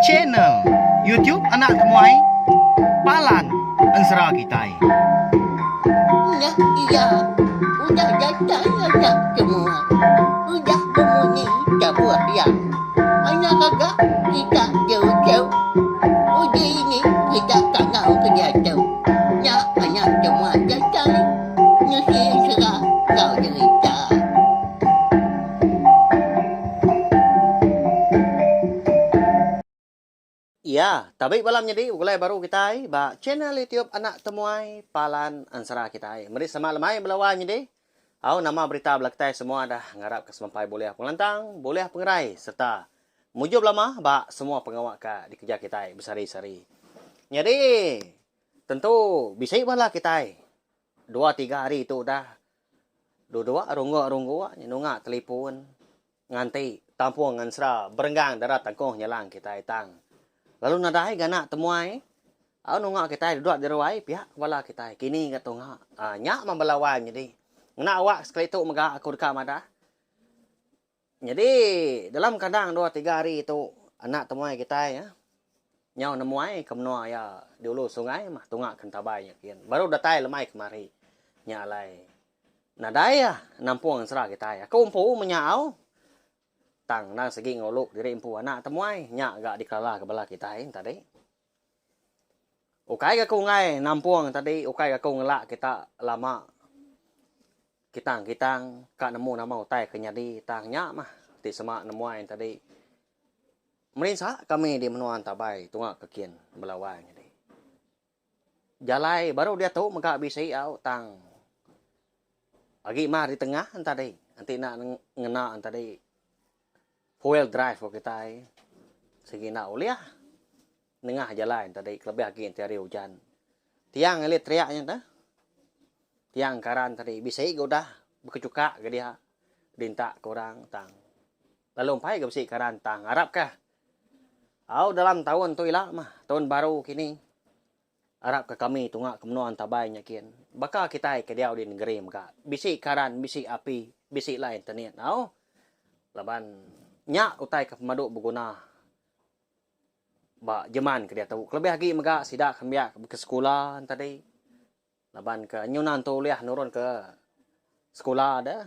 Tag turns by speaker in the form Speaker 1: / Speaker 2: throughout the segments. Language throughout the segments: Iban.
Speaker 1: Channel YouTube Anak Temuai Palan Ensera Kitai.
Speaker 2: Nya iya udah datai anak temuai udah bemunyi tabuh iya. Anak gaga kita jauh-jauh uji ini kita kangau ke diatu. Nya anak temuai datai nusi ensera enggau jerita.
Speaker 1: Iya, tabi bala menyadi begulai baru kitai ba channel YouTube Anak Temuai Palan Ensera kitai. Meri selamat lemai bala wai menyadi. Au nama berita bala kitai semua dah ngarap ke semampai bulih pengelantang, bulih pengerai sereta mujur belama ba semua pengawa ke dikereja kitai besehari-sehari. Nyadi tentu bisi bala kitai dua tiga hari tu udah duduk rungguk-rungguk nunga telipun Nganti tampung ensera berenggang dara tangkuh nyelang kitai tang. Lalu nadai ga anak temuai au nunga kitai duduk di ruai pia ke bala kitai kini ga tunga. Aa nya mah bala wai nyadi. Ngena awak sekali tu mega aku deka madah. Nyadi dalam kandang dua tiga hari tu anak temuai kitai ah nyau nemuai ke menua iya di ulu sungai mah tunga ke entabai nya kin. Baru datai lemai kemari. Nya alai Nadai ah nampung ensera kitai. Aku empu menya au. Tang endang sigi ngulu diri empu anak temuai nya ga dikelala ke bala kitai tadi. Ukai ga aku enggai nampung tadi ukai ga aku ngelak kita lama kitang-kitang ka nemu nama utai ke nyadi tang nya mah ti sema nemuai tadi. Merinsa kami di menua Entabai tunga ke kin bela wai nyadi. Jalai baru diatu mega bisi au tang agi mah di tengah tadi enti enda ngena tadi four wheel drive ko kitai sigi enda ulih nengah jalai tadi kelebih agi enti hari ujan. Tiang elektrik nya tu tiang karan tadi bisi ga udah bekechuka ga dia dinta ke orang tang lalu empai ga bisi karan tang arap ka Au dalam taun tu ila mah, taun baru kini. Arap ka kami tunga ke menua Entabai nya kin. Baka kitai ke diau di nengeri mega, bisi karan, bisi api, bisi line internet au. Laban nya utai ke pemadu beguna ba jeman ke diatu. Kelebih agi mega sida ke nembiak ke besekula tadi. Laban ke nyuna entu ulih nurun ke sekula deh.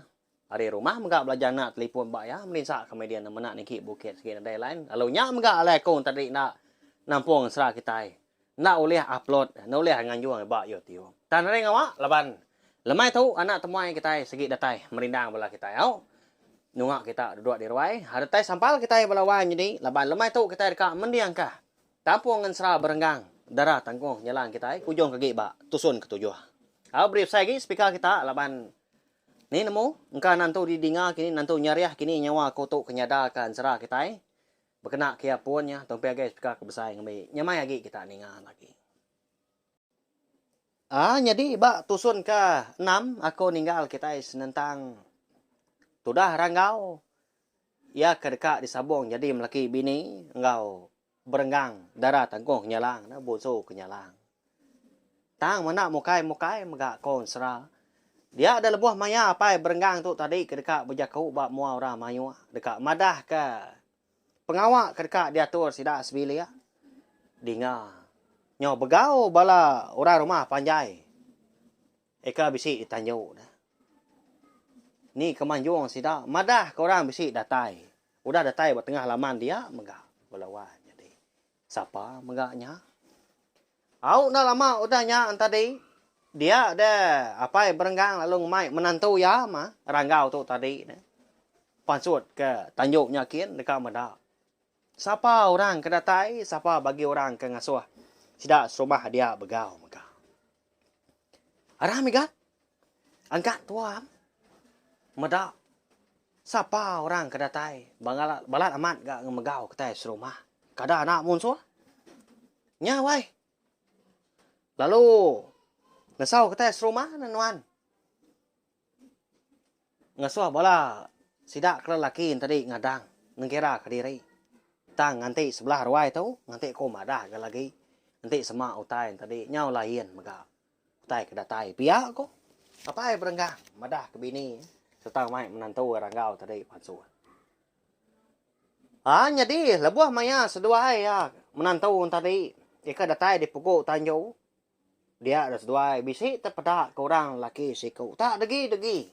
Speaker 1: Ari rumah mega belajar ngena telipon ba iya merinsa ke meh dia mena niki bukit sigi nadai line. Lalu nya mega alai aku tadi enda nampung ensera kitai. Enda ulih upload, enda ulih nganjung ba YouTube. Tang nadai ngawa laban lemai tu anak temuai kitai sigi datai merindang bala kitai au. Nunga kita duduk di ruai. Datai sampal kitai bala wai nyadi laban lemai tu kitai deka mendingka Tampung ensera berenggang dara tanggung nyelang kitai kujung ke agi ba tusun ketujuh. Au beri besai agi speaker kita laban ni nemu engka nantu didinga kini nantu nyarih kini nyawa aku tu ke nyada ka ensera kitai bekena ke iya pun nya tumpi agi speaker ke besai ngambi nyamai agi kita ninga lagi. Aa nyadi ba tusun ke enam aku ninggal kitai senentang tudah ranggau iya ke deka disabung nyadi melaki bini enggau Berenggang dara tanggung kenyalang ne bunsu kenyalang. Tang menda mukai-mukai mega ko ensera. Dia da lebuh maya apai berenggang tu tadi ke deka bejaku ba mua orang mayuh deka madah ke pengawa ke deka diatur sida sebilik dinga nyau begau bala orang rumah panjai eka bisi ditanju ne. Ni ke manjung sida madah ke orang bisi datai. Udah datai ba tengah laman dia mega bala wan nyadi. Sapa mega nya? Au enda lama udah nya entadi dia deh apai berenggang lalu ngemai menantu iya mah ranggau tu tadi ne. Pansut ke tanju nya kin deka meda. Sapa orang ke datai sapa bagi orang ke ngasuh sida serumah dia begau mega. Aram mega angkat tua meda sapa orang ke datai balat amat ga ngemegau kitai serumah kada anak munsuh. Nya wai lalu nesau kitai serumah ne nuan. Ngasuh bala sida ke lelaki enti ngadang nengkira kediri. Tang nganti sebelah ruai tu nganti ku madah ga lagi enti sema utai enti nyau lain mega utai ke datai pia ko. Apai berenggang madah ke bini sereta mai menantu ranggau tadi pansut. Ha nyadi lebuh maya seduai iya menantu tadi ika datai di pugu tanju dia da seduai bisi tepeda ke orang lelaki siku tak degi-degi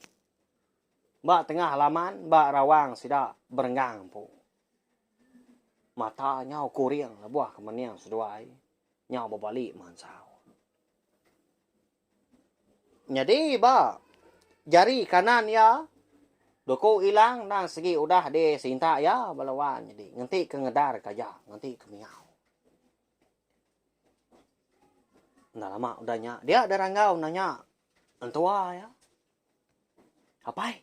Speaker 1: ba tengah laman ba rawang sida berenggang empu. Mata nyau kuring lebuh ke mening seduai nyau bebali mansau. Nyadi ba jari kanan iya, duku ilang endang sigi udah disinta iya bala wan nyadi ngenti ke ngedar ke aja, ngenti ke miau. Enda lama udah nya, dia deh Ranggau nanya entua iya, Apai,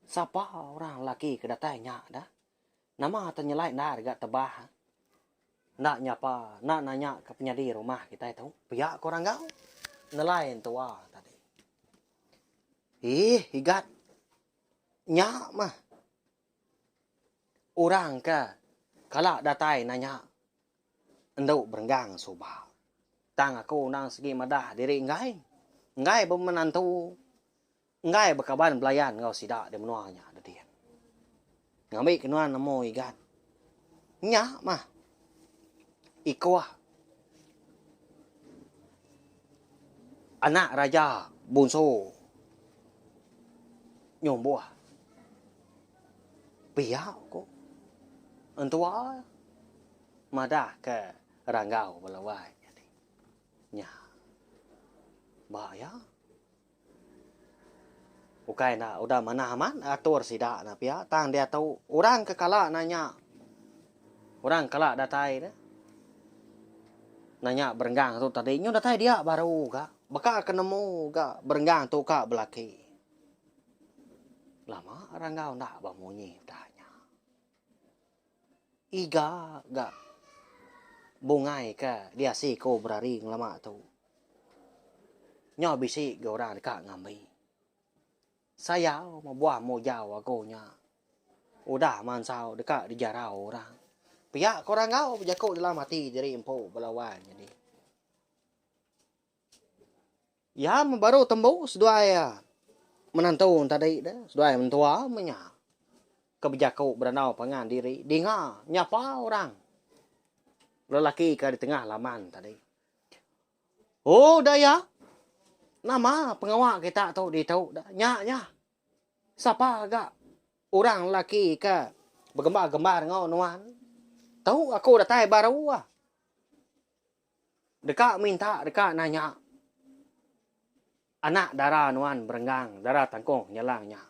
Speaker 1: sapa orang lelaki ke datai nya dah? Nama te nyelai endar ga tebah. Enda nyapa, enda nanya ke penyadi rumah kitai tu. Pia ko Ranggau nelai entua tadi. Ih igat nya mah orang ke kala datai nanya endu berenggang suba. Tang aku endang sigi madah diri enggai. Enggai bemenantu Enggai bekaban belayan enggau sida di menua nya dedin. Ngambi ke nuan nemu igat. Nya mah ikuh anak raja bunsu nyumbuh. Pia ku entua madah ke Ranggau bala wai nyadi. Nya ba iya. Ukai enda udah manah amat atur sida ne pia tang diatu orang ke kala nanya orang kala datai ne nanya berenggang tu tadi nyu datai dia baru ga baka ke nemu ga berenggang tu ka belaki. Lama ranggau enda ba munyi udah nya. Iga ga bungai ke diasi ko berari ngelama tu. Nyau bisi ga orang deka ngambi. Sayau meh buah mujau aku nya. Udah mansau deka dijarau orang. Pia ko orang enggau bejaku dalam ati diri empu bala wan nyadi. Iya meh baru tembu seduai iya menantu tadi deh, seduai mentua meh nya ke bejaku berandau pangan diri dinga nyapa orang lelaki ke di tengah laman tadi. Oh daya nama pengawa kita tu ditu dah nya nya sapa ga orang lelaki ke begembar-gembar enggau nuan. Tu aku datai baru ah. Deka minta deka nanya anak dara nuan berenggang dara tangkong nyelang nya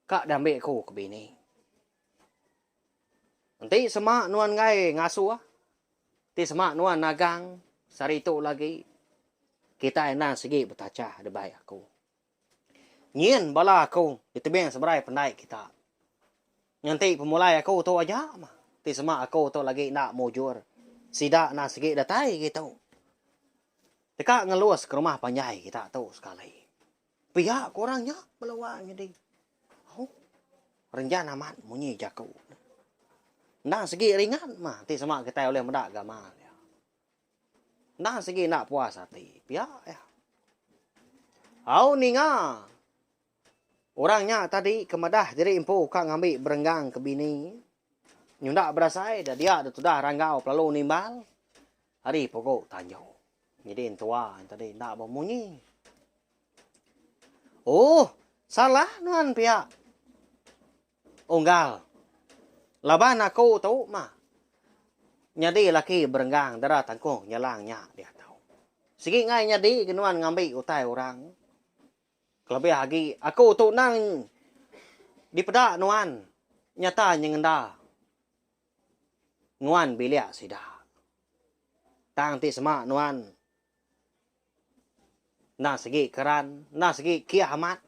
Speaker 1: ka diambi aku ke bini. Enti sema nuan enggai ngasuh enti sema nuan nagang sehari tu lagi kitai endang sigi betachah dibai aku. Nyin bala aku ditebing seberai pendai kita. Ngenti pemulai aku tu aja mah. Ti sema aku tu lagi enda mujur. Sida enda sigi datai kitu. Deka ngelus ke rumah panjai kita tu sekali. Pia ku orang nya bala wang nyadi. Au. Renjan amat munyi jaku. Endang sigi ringat mah ti sema kitai ulih meda gamal iya. Endang sigi enda puas ati. Pia iya. Au ninga orang nya tadi ke madah diri empu ka ngambi berenggang ke bini. Nyunda berasai da dia da tudah ranggau pelalu nimbal ari pugu tanju. Nyadi entua tadi enda bemunyi. Oh, salah nuan pia. Unggal. Laban aku tu mah nyadi laki berenggang dara tangkung nyelang nya diatu. Sigi ngai nyadi ke nuan ngambi utai orang. Kelebih agi aku tu endang dipeda nuan nyata nyengenda nguan bilik sida. Tang ti sema nuan Enda sigi keran, enda sigi kiah amat.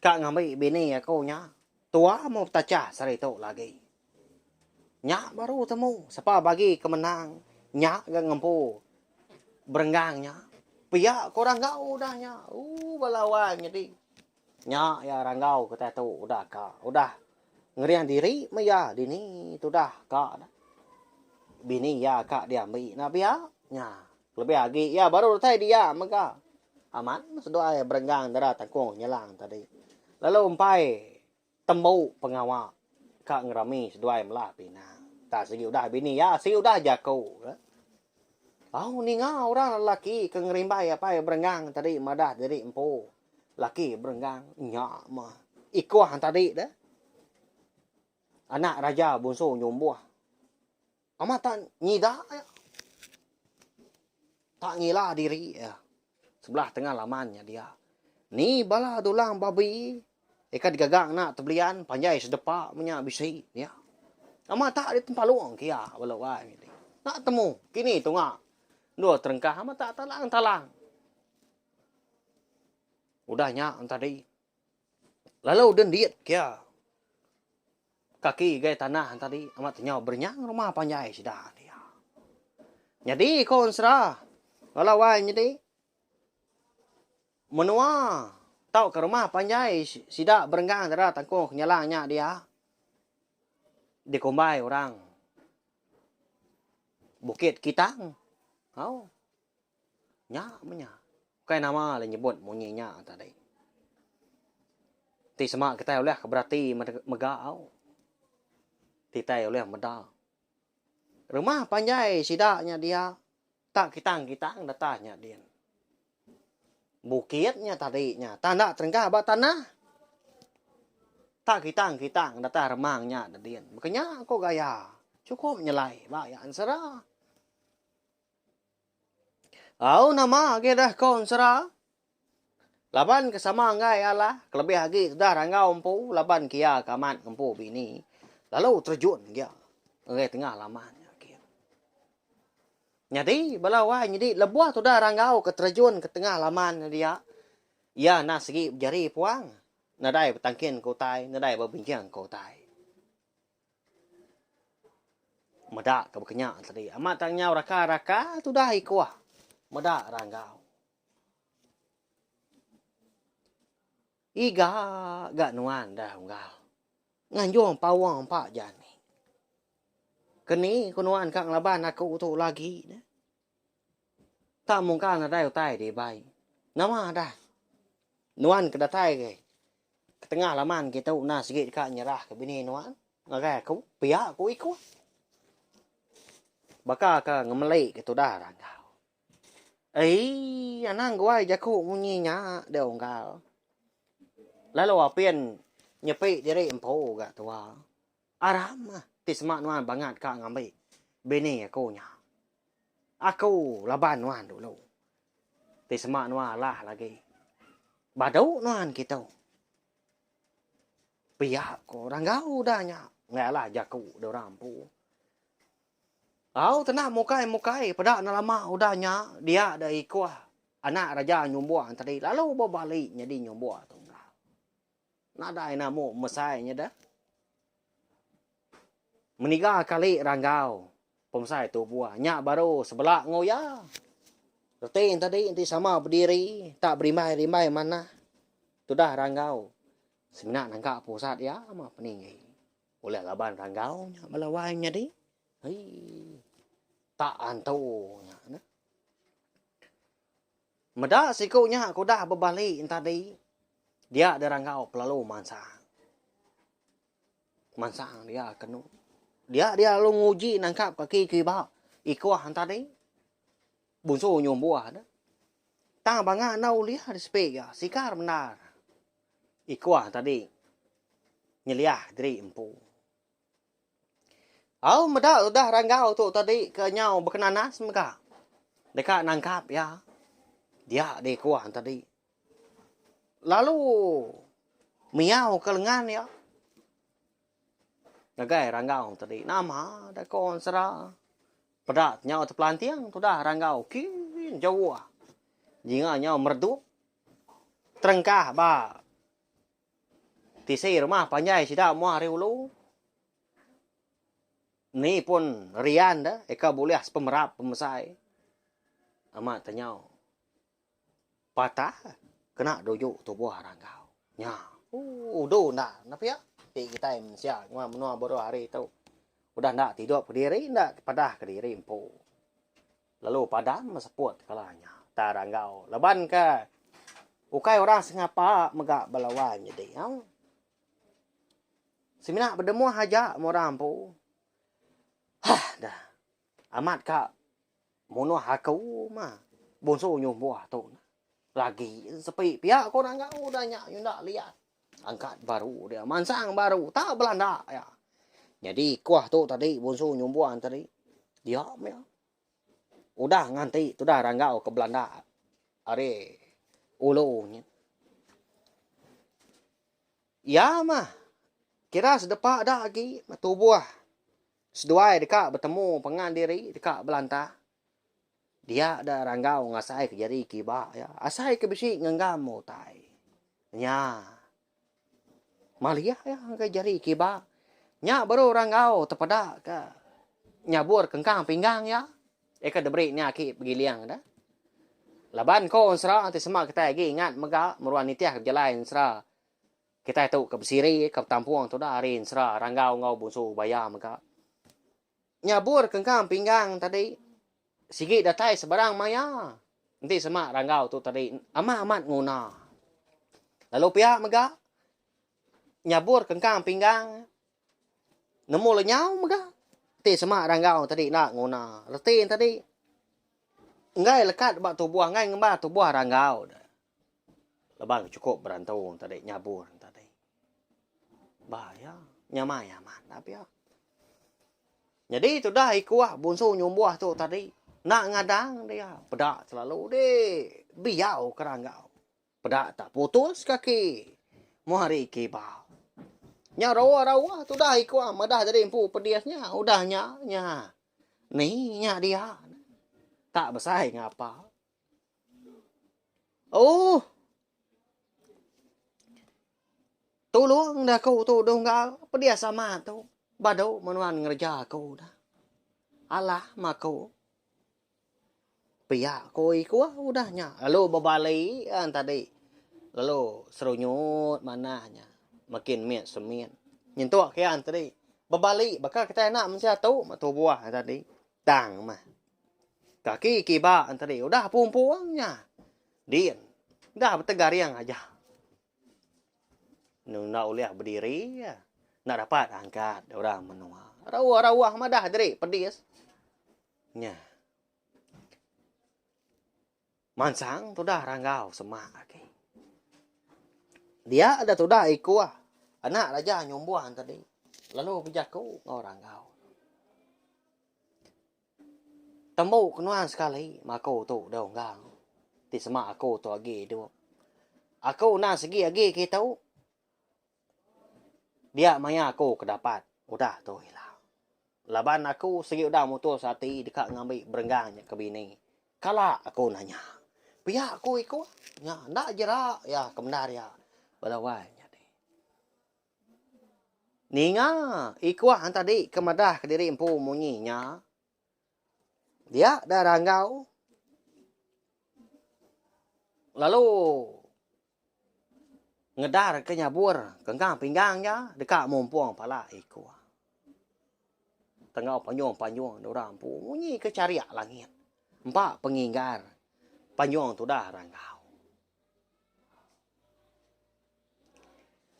Speaker 1: Ka ngambi bini aku nya, tua meh betachah sehari tu lagi. Nya baru temu sapa bagi ke menang nya ga ngempu berenggang nya. Pia ko Ranggau udah nya. Ooh bala wai nyadi. Nya iya Ranggau kitai tu udah ka udah ngering diri meh iya dini tudah ka bini iya ka diambi enda pia nya. Kelebih agi iya baru datai dia mega. Amat meh seduai berenggang dara tangkung nyelang tadi. Lalu empai tembu pengawa ka ngerami seduai melah pinang. Tak sigi udah bini iya sigi udah jaku ke. Au ninga orang lelaki ke ngerimbai apai berenggang tadi madah diri empu laki berenggang nya mah ikuh tadi deh. Anak raja bunsu nyumbuh. Amat tak nyida iya. Tak ngila diri iya. Sebelah tengah laman nya dia. Ni bala dulang babi ika digaga ngena tebelian panjai sedepa menya bisi dia. Amat tak ditempalung ke iya bala wai nyadi. Enda temu kini tunga endur terengkah amat tak talang-talang. Udah nya tadi lalu dendit ke iya. Kaki gai tanah tadi amat tenyau berenyang rumah panjai sida dia. Nyadi ko ensera bala wai nyadi menua tauka rumah panjai sida berenggang dara tangkung kenyalang nya dia dikumbai orang Bukit Kitang. Au. Nya meh nya. Ukai nama le nyebut munyi nya tadi. Ti sema kitai ulih ke berati mega au. Kitai ulih meda. Rumah panjai sida nya dia tak kitang-kitang data nya din. Bukit nya tadi nya tang enda terengkah ba tanah. Tak kitang-kitang data remang nya din. Baka nya ko gaya. Chukup nyelai ba iya ensera. Au nama agi deh ko ensera. Laban ke sama enggai alah kelebih agi tudah ranggau empu laban ke iya ke amat ngempu bini lalu terjun gia ngagai tengah laman nya gin. Nyadi bala wai nyadi lebuh tudah ranggau ke terjun ke tengah laman nya dia iya enda sigi bejari puang nadai betangkin ke utai nadai bebinching ke utai. Meda ke bekenya tadi. Amat tak nyau raka-raka tudah ikuh meda ranggau. Iga ga nuan dah unggal. Nganjung paung empa jani. Keni ku nuan ka ngelaban aku tu lagi neh. Tak mungkal nadai utai dibai. Nama dah. Nuan ke datai ke ke tengah laman kitu enda sigi deka nyerahka bini nuan ngagai aku pia ku ikuh. Baka ke ngemeli ke tudah ranggau. Eii anang guai jaku munyi nya deh unggal. Lalu apin nyepi diri empu ga tua. Aram ah ti sema nuan bangat ka ngambi bini aku nya. Aku laban nuan dulu. Ti sema nuan alah lagi. Badu nuan kitu. Pia ko Ranggau udah nya enggai alah jaku da orang empu. Au tenah mukai-mukai peda ne lama udah nya dia da ikuh anak raja nyumbuh tadi lalu bebali nyadi nyumbuh tunggal. Nadai namu mesai nya deh. Meniga kali ranggau pemesai tubuh nya baru sebela enggau iya. Reti enti tadi enti sama bediri tak berimbai-rimbai manah tudah ranggau semina nangka pusat iya mah peninggi. Ulih laban ranggau nya bala wai nyadi. Hii tak antu nya neh. Meda siku nya ke udah bebali entadi dia diranggau pelalu mansang. Mansang dia kenu. Dia dia lalu nguji nangkap kaki ke iba ikuh entadi bunsu nyumbuh deh. Tang banga enda ulih disepi iya sikar bendar ikuh entadi nyeliah diri empu. Au meda udah ranggau tu tadi ke nyau bekenanas mega deka nangkap iya dia di kuah tadi lalu miau ke lengan iya ngagai ranggau tadi nama da ko ensera peda nyau tepelanting tudah ranggau kin jauh jinga nyau meredup terengkah ba Tisi rumah panjai sida mua ari ulu. Ni pun rian de eka bulih sepemerap pemesai. Amat tenyau. Patah kena duju tubuh ranggau. Nya. Udu enda ne pia ti kitai mensia nguan menua baruh hari tu. Udah enda tidup kediri enda tepadah kediri empu. Lalu padam seput kala nya tang ranggau laban ke ukai orang sengapa mega bala wai nyadi au. Semina bedemuh aja meh orang empu. Hah dah. Amat ka munuh aku mah bunsu nyumbuh tu. Lagi sepi pia ko Ranggau udah nya nyunda liat. Angkat baru dia mansang baru tak belanda iya. Nyadi kuah tu tadi bunsu nyumbuh tadi dia meh iya. Udah nganti tudah Ranggau ke belanda ari ulu nyin. Iya mah kira sedepa da agi tubuh seduai deka betemu pangan diri deka belantah. Dia da Ranggau ngasai ke jari kiba iya. Asai ke bisi ngenggam utai. Nya. Malih iya ngagai jari kiba. Nya baru Ranggau tepeda ke nyabur kengkang pinggang iya. Iya ke diberi nya aki begiling da. Laban ko ensera ti sema kitai agi ingat mega meruan nitih ke bejalai ensera kitai tu ke besiri ke betampung tudah ari ensera Ranggau enggau Bunsu Baya mega. Nyabur kengkang pinggang tadi sigi datai sebarang maya enti sema ranggau tu tadi amat amat nguna. Lalu pia mega nyabur kengkang pinggang nemu lenyau mega enti sema ranggau tadi enda nguna. Reti ne tadi enggai lekat ba tubuh enggai ngemba tubuh ranggau ne. Laban chukup berantu tadi nyabur tadi. Ba iya nyamai amat enda pia. Nyadi tudah ikuh bunsu nyumbuh tu tadi enda ngadang dia peda selalu di biau ke ranggau. Peda tak putus kaki muh ari kiba. Nya rauh-rauh tudah ikuh madah diri empu pedis nya udah nya nya ni nya dia tak besai ngapa. Oh. Tulung dah aku tu dunggal pedis amat tu. Badu menuan ngereja aku dah. Alah meh aku. Pia ko ikuh udah nya lalu bebali an tadi lalu serunyut manah nya makin mit semit. Nyentuk ke an tadi bebali baka kitai anak mensia tu meh tubuh tadi. Tang meh. Kaki kiba tadi udah pumpung nya. Din dah betegaring aja. Enda ulih bediri iya. Enda dapat angkat orang menua. Rauh-rauh madah diri pedis. Nya. Mansang tudah ranggau semak agi. Dia da tudah ikuh anak raja nyumbuh tadi lalu bejaku enggau ranggau. Tembu ke nuan sekali maku tu dau enggang ti sema aku tu agi idup. Aku endang segi agi kitu dia maya aku ke dapat udah tu ila. Laban aku segi udah mutus ati deka ngambi berenggang nya ke bini. Kala aku nanya. Pia aku ikuh nya enda jera iya ke bendar iya bala wai nyadi. Ninga ikuh tadi ke madah kediri empu munyi nya, dia da ranggau lalu ngedar ke nyabur kengkang pinggang iya deka mumpung pala ikuh. Tenggau panjung-panjung orang empu munyi ke charik langit empa penginggar panjung tudah ranggau.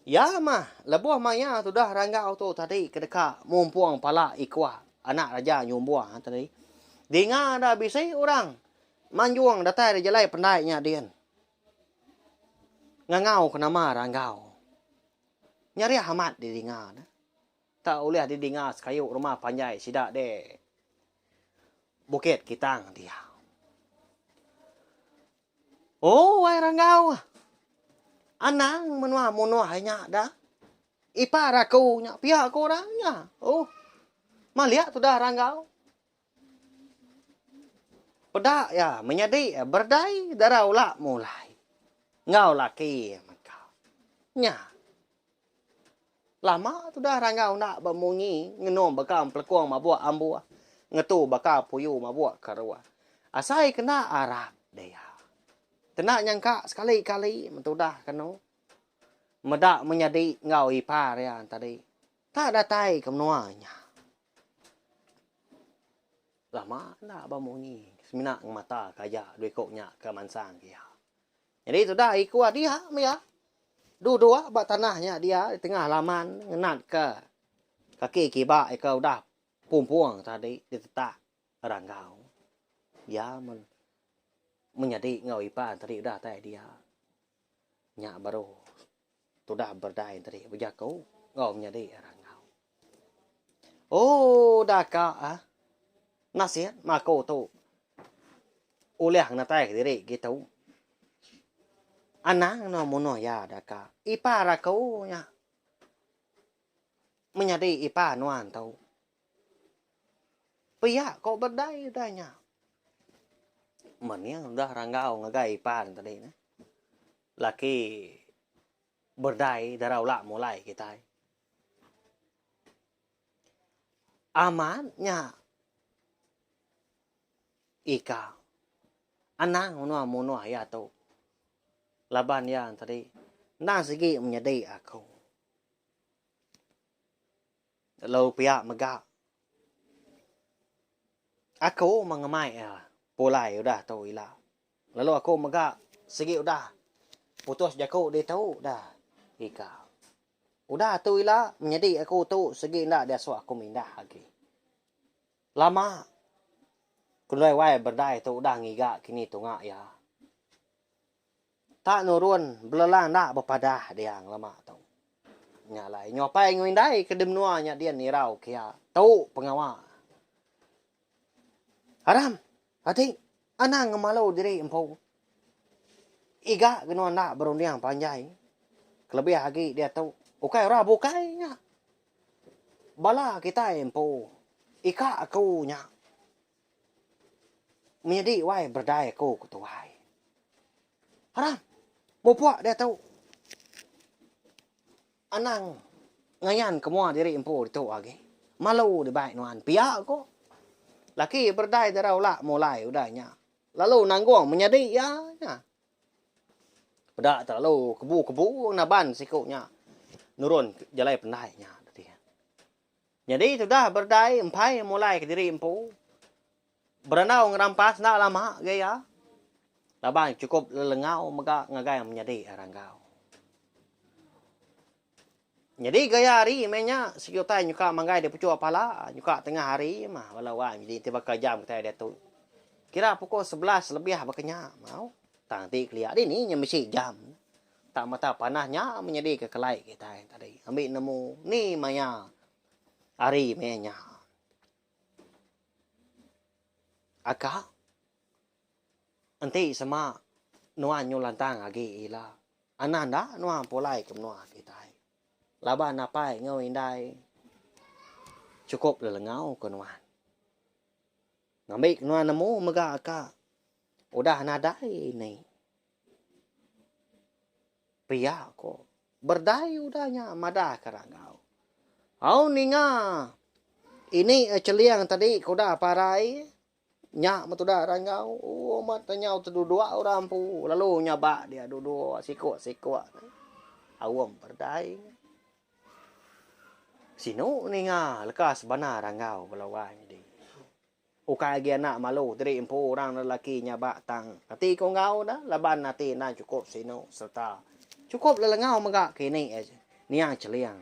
Speaker 1: Iya mah lebuh maya tudah ranggau tu tadi ke deka mumpung pala ikuh anak raja nyumbuh tadi. Dinga da bisi orang manjung datai ari jalai pendai nya din. Ngangau ke nama ranggau. Nyarih amat didinga ne. Tak ulih didinga sekayu rumah panjai sida deh Bukit Kitang dia. Oh wai Ranggau. Anang menua munuh ai nya dah. Ipar aku nya pia ko orang nya. Oh. Malik tudah Ranggau. Peda iya menyadi berdai dara ula mulai. Enggau laki iya mega. Nya. Lama tudah Ranggau enda bemunyi ngenung baka empelekung mabuk ambuh, ngetu baka puyu mabuk keruh. Asai ke enda arap dia. Tenda nyangka sekali-kali mentudah kenu. Meda menyadi enggau ipar iya tadi tak datai ke menua nya. Lama enda bemunyi semina ngemata ke aja dua iku nya ke mansang ke iya. Nyadi tudah iku dia meh iya. Duduk ba tanah nya dia di tengah laman ngenatka kaki kiba iya ke udah pumpung tadi ditetak Ranggau. Iya men menyadi enggau ipan tadi udah tai dia. Nya baru tudah berdai tadi bejaku enggau menyadi Ranggau. Oh daka ah. Nasit maku tu ulih ngenatai kediri gitu. Anang eno munuh iya daka. Ipar aku nya. Menyadi ipar nuan tu. Pia ko berdai udah nya. Mening udah Ranggau ngagai ipar tadi neh. Laki berdai dara ula mulai kitai. Amat nya ika. Anang menua munuh iya tu. Laban iya tadi endang sigi menyadi aku. Lalu pia mega aku meh ngemai iya pulai udah tu ila. Lalu aku mega sigi udah putus jaku ditu dah ika. Udah tu ila menyadi aku tu sigi enda diasuh aku mindah agi. Lama keduai wai berdai tu udah ngiga kini tunga iya. Tak nurun belelang enda bepadah dia ngelama tu. Nya alai nyu apai enggau indai ke di menua nya din irau ke iya. Tu pengawa. Aram ati anang ngemalu diri empu. Iga ke nuan enda berunding panjai kelebih agi diatu ukai orang bukai nya. Bala kitai empu ika aku nya menyadi wai berdai aku ke tuai. Aram mupuk diatu anang ngayan ke mua diri empu ditu agi. Malu dibai nuan pia ko. Laki berdai dara ula mulai udah nya. Lalu nanggung menyadi iya nya. Peda te lalu kebu-kebu naban siku nya nurun jalai pendai nya tadi. Nyadi tudah berdai empai mulai kediri empu. Berandau ngerampas enda lama ga iya. Laban chukup lelengau mega ngagai menyadi Ranggau. Nyadi gaya hari meh nya sigi utai nyuka manggai di puchuk pala nyuka tengah hari mah bala wang nyadi ti baka jam kitai diatu. Kira pukul 11 lebih baka nya mau. Tang ti kelia dini nya misi jam. Tak mata panah nya meh nyadi ke kelai kitai tadi ambi nemu ni maya hari meh nya. Aka enti sema nuan nyu lantang agi ila. Anang enda nuan pulai ke menua kitai. Laban apai enggau indai chukup lelengau ke nuan. Ngambi ke nuan nemu mega ka udah nadai ni. Pia ko berdai udah nya madah ke Ranggau. Au ninga ini Cheling tadi ke udah parai. Nya metudah Ranggau, oh amat nyau teduduk orang empu lalu nyabak dia duduk sikuk-sikuk aum berdai. Sinu ninga leka sebana Ranggau bala wai nyadi. Ukai agi anak malu diri empu orang lelaki nyabak tang ati ko enggau dah laban ati endang chukup sinu sereta chukup lelengau mega ke ini niang Cheling.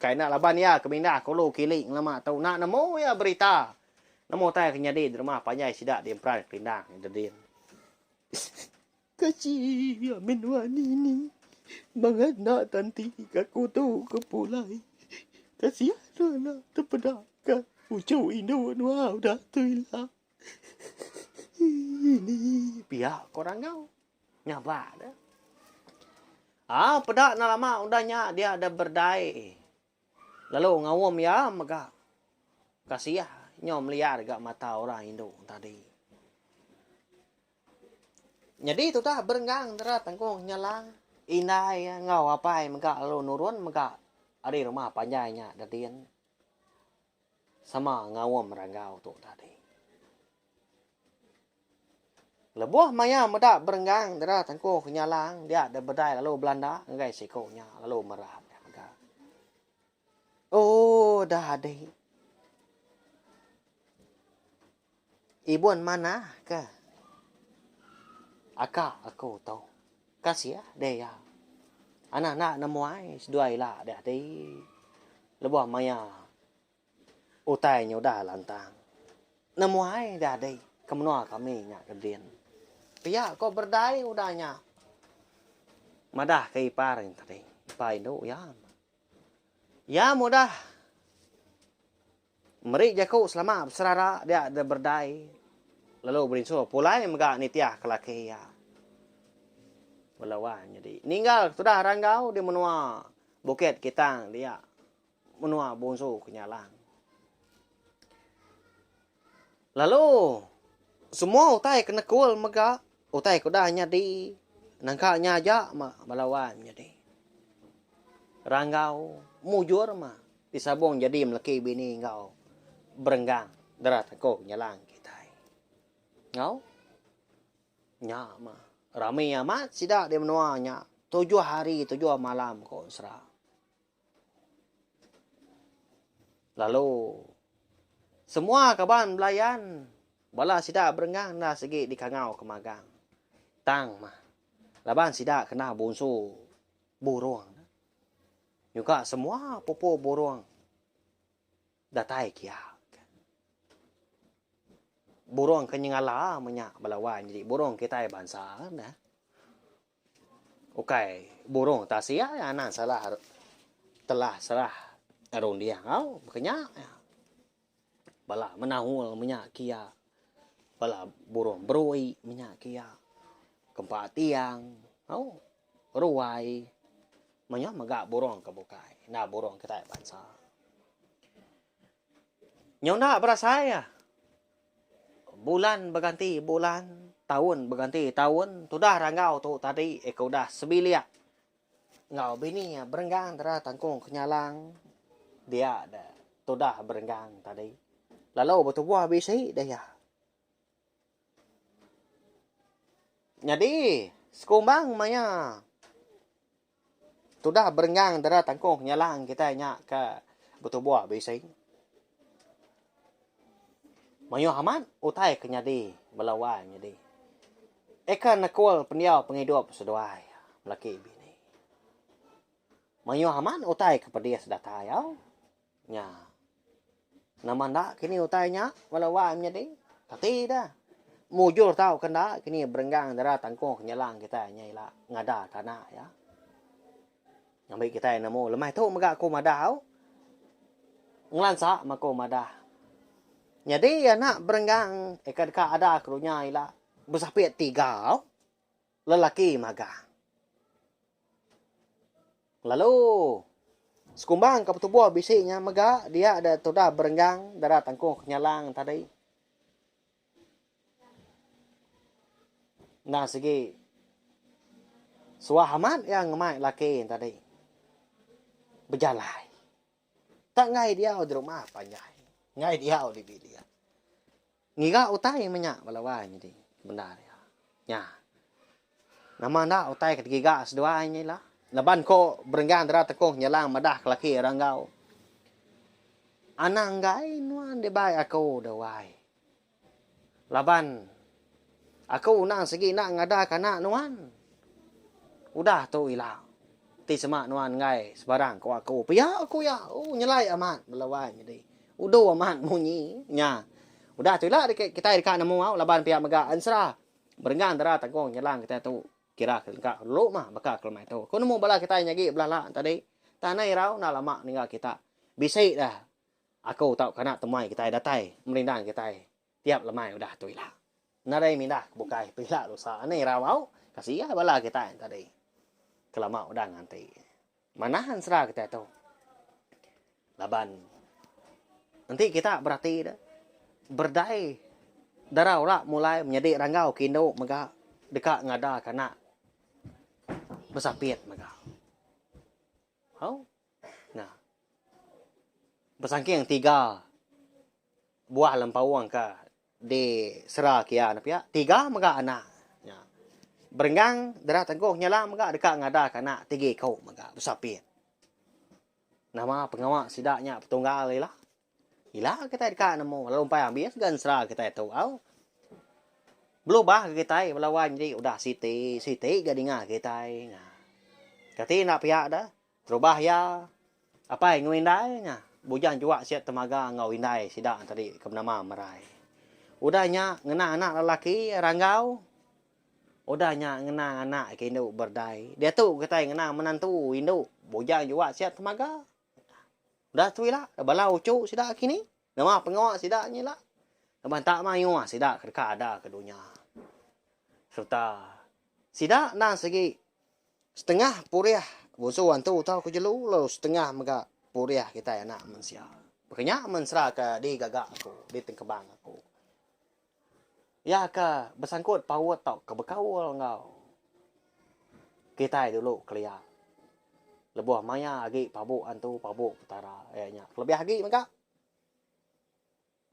Speaker 1: Kai enda laban iya ke mindah ke ulu kili ngelama tu enda nemu iya berita Nama utai ke nyadi di rumah panjai sida di emperan Kelindang Dedin.
Speaker 2: Kachi amin nuan ini bangat enda tanti ka aku tu ke pulai. Kasihan nuan enda tepeda ka uchu indu nuan udah tu ila.
Speaker 1: Ini pia ko Ranggau. Nyabak deh. Ah peda enda lama udah nya dia da berdai. Lalu ngaum iya mega kasih nyau meliar ga mata orang indu tadi. Nyadi tudah berenggang dera tanggung nyelang indai enggau apai mega lalu nurun mega ari rumah panjai nya dedin sama ngaum Ranggau tu tadi. Lebuh maya meda berenggang dera tengku kenyalang dia deh bedai lalu belanda ngagai siku nya lalu merap iya mega. Oh dah adi. Ibun manah ke aka aku tu. Kasih deh iya. Anak enda nemuai seduai ila deh ati lebuh maya utai nya udah lantang. Nemuai deh adi ke menua kami nya ke din. Pia ko berdai udah nya madah ke ipar nya tadi, ipar indu iya. Iya mudah meri jaku selama beserara dia deh berdai lalu berinsu pulai mega nitih ke laki iya. Bala wang nyadi ninggal ke tudah ranggau di menua Bukit Kitang dia menua Bunsu Kenyalang. Lalu semua utai ke nekul mega utai ke udah nyadi nangka nya aja mah bala wang nyadi. Ranggau mujur mah disabung jadi meleki bini enggau berenggang dara tangkup nyelang kitai. Enggau nya mah rami amat sida di menua nya tujuh hari tujuh malam ko ensera. Lalu semua kaban belayan bala sida berenggang enda sigi dikangau ke magang. Tang mah laban sida kena bunsu burung. Nyuka semua pupu burung datai kia. Burung ke nyengala menya bala wai nyadi burung kitai bansa neh. Ukai burung tasik anang salah telah salah runding au baka nya. Bala menaul menya kia bala burung berui menya kia kempa tiang au ruai. Mayuh mega burung ke bukai enda burung kitai bansa. Nyau enda berasai ah. Bulan beganti bulan, taun beganti taun tudah ranggau tu tadi ke udah sebilik enggau bini iya berenggang dara tangkung kenyalang dia da tudah berenggang tadi lalu betubuh bisi deh iya. Nyadi, sekumbang maya tudah berenggang dara tangkung nyalang kitai nya ke betubuh bisi. Mayuh amat utai ke nyadi bala wai nyadi. Eka nekul pendiau pengidup seduai melaki bini. Mayuh amat utai ke pedis datai au. Nya. Nama enda kini utai nya bala wai menyadi. Kati dah. Mujur tau ke enda kini berenggang dara tangkung kenyelang kitai nya ila ngada ke anak iya. Ngambi kitai nemu lemai tu mega aku madah au. Ngelansa meh aku madah. Nyadi anak berenggang eka deka ada ke dunya ila besapit tiga au. Lelaki magang. Lalu sekumbang ke betubuh bisi nya mega dia da tudah berenggang dara tangkuh kenyalang tadi. Enda sigi suah amat iya ngemai laki tadi bejalai. Tak enggai diau di rumah panjai, enggai diau di bilik. Ngiga utai meh nya bala wai nyadi bendar iya. Nya. Nama enda utai ke digiga seduai nya ila. Laban ko berenggang dara tekong nyelang madah ke laki ira enggau. Anang enggai nuan dibai aku deh wai. Laban aku endang sigi enda ngada ke anak nuan. Udah tu ila. Ti sema nuan enggai sebarang ko aku. Pia ku iya. Ooh nyelai amat bala wai nyadi. Udu amat munyi nya. Udah tu ila kitai deka nemu au laban pia mega ensera berenggang dara tanggung nyelang kitai tu kira ke lengka dulu mah baka ke lemai tu. Ku nemu bala kitai nyagi belah la tadi tang anai irau enda lama ningga kita bisi dah aku tauka anak temuai kitai datai merindang kitai tiap lemai udah tu ila. Nadai mindah ke bukai pila lusa anai irau au kasih bala kitai tadi ke lama udah nganti. Manah ensera kitai tu. Laban enti kita berati de berdai dara ora mulai menyadi ranggau ke indu mega deka ngada ke anak besapit mega. Au nah. Besangking tiga buah lempaung ke di sera kia ne pia tiga mega anak nya. Berenggang dara tengkuh nyala mega deka ngada ke anak tigi iku mega besapit. Nama pengawa sida nya petunggal ila. Ila kitai deka nemu lalu empai ambis ga ensera kitai tu au. Belubah ga kitai bala wai nyadi udah siti siti ga dinga kitai. Kati enda pia da, terubah iya apai enggau indai nya Bujang Juak Siat Temaga enggau indai sida tadi ke benama Merai. Udah nya ngena anak lelaki Ranggau, udah nya ngena anak ke indu Berdai. Diatu kitai ngena menantu indu Bujang Juak Siat Temaga. Udah tu ila bala uchu sida kini. Nama pengawa sida nya ila laban tak mayuh sida ke deka ada ke dunya. Sereta sida endang sigi setengah purih bunsu antu tauka jelu lalu setengah mega purih kitai anak mensia. Baka nya mensera ke digaga aku, ditengkebang aku. Iya ke besangkut paut tauka bekaul enggau kitai dulu kelia lebuh maya agi pabu antu pabu petara iya nya. Kelebih agi mega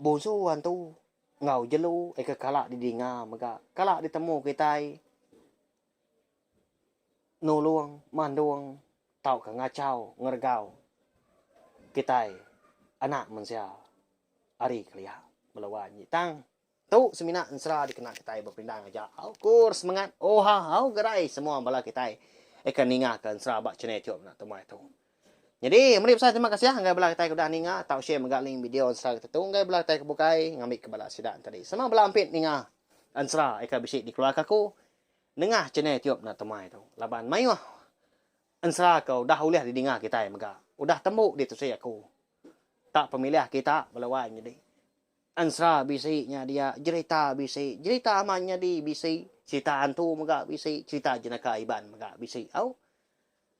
Speaker 1: bunsu antu enggau jelu ika kala didinga mega kala ditemu kitai nulung mandung tauka ngachau ngeregau kitai anak mensia ari kelia bala wai nyi tang. Tu semina ensera dikena kitai beperindang aja. Au kur semengat oha au gerai semua bala kitai eka ninga ke ensera ba channel youtube enda temai tu. Nyadi meri besai terima kasih ngagai bala kitai ke udah ninga tau share mega link video ensera kita tu ngagai bala kitai ke bukai ngambi ke bala sida tadi sama bala ampit ninga ensera eka bisi dikeluarka aku nengah channel youtube enda temai tu laban mayuh ensera ke udah ulih didinga kitai mega udah tembu ditusi aku. Tak pemilih kita bala wai nyadi. Ensera bisi nya dia, jerita bisi, jerita amat nyadi bisi, cerita antu mega bisi, cerita jenaka Iban mega bisi. Au.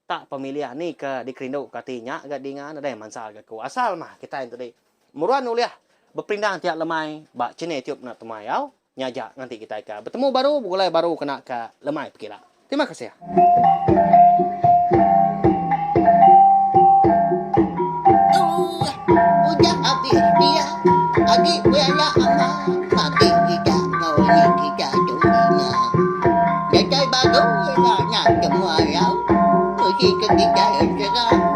Speaker 1: Tak pemilih ni ke dikerindu ke ati nya ga dinga nadai mansa ga ku. Asal mah kitai enti meruan ulih beperindang tiap lemai ba channel youtube enda temai au. Nya aja nganti kitai ke betemu baru begulai baru kena ke lemai pekila. Terima kasih.
Speaker 3: Udah abis dia agi belala amat agi kita enggau ini kita tu ninga. Datai baru ila nya semua rau mesti ke kitai ensera.